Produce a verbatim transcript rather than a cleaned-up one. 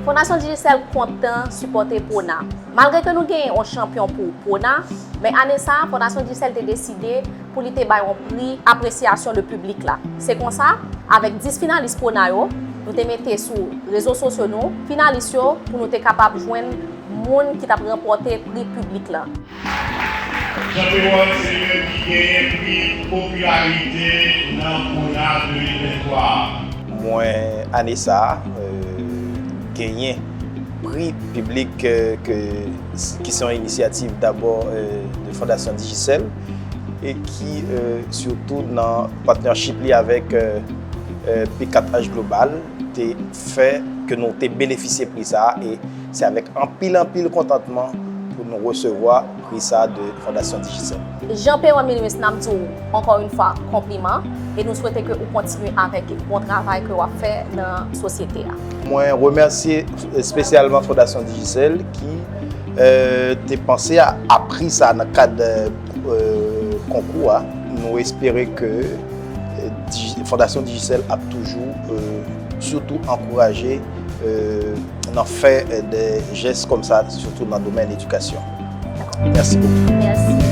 Fondasyon Digicel kontan sipòte Pwona. Malgre ke nou genyen yon chanpyon pou Pwona, men ane sa a, Fondasyon Digicel te deside pou li te bay yon pri apresyasyon de piblik la. Se konsa, avèk dis finalis Pwona yo, nou te mete sou rezo sosyo nou finalis yo pou nou te kapab jwenn moun ki t ap ranpòte pri piblik la. Jean Perrot se youn ki genyen pri popilarite nan Pwona de mil venntwa. Mwen, ane sa a, genyen pri piblik ki se yon inisyativ dabò de Fondasyon Digicel e ki sitou nan partnership li avèk P kat H Global te fè ke nou te benefisye pri sa a e se avèk anpil anpil kontantman pou nou resevwa pri sa a de Fondasyon Digicel. Jean Perrot Minuis, n ap di w ankò yon fwa konpliman e nou swete ke ou kontinye avèk bon travay ke w ap fè nan sosyete a. Mwen remèsye espesyalman Fondasyon Digicel ki te panse a pri sa a nan kad konkou a. Nou espere ke Fondasyon Digicel ap toujou sitou ankouraje nan fè de jès konsa sitou nan domèn edikasyon. Mèsi bokou. Mèsi.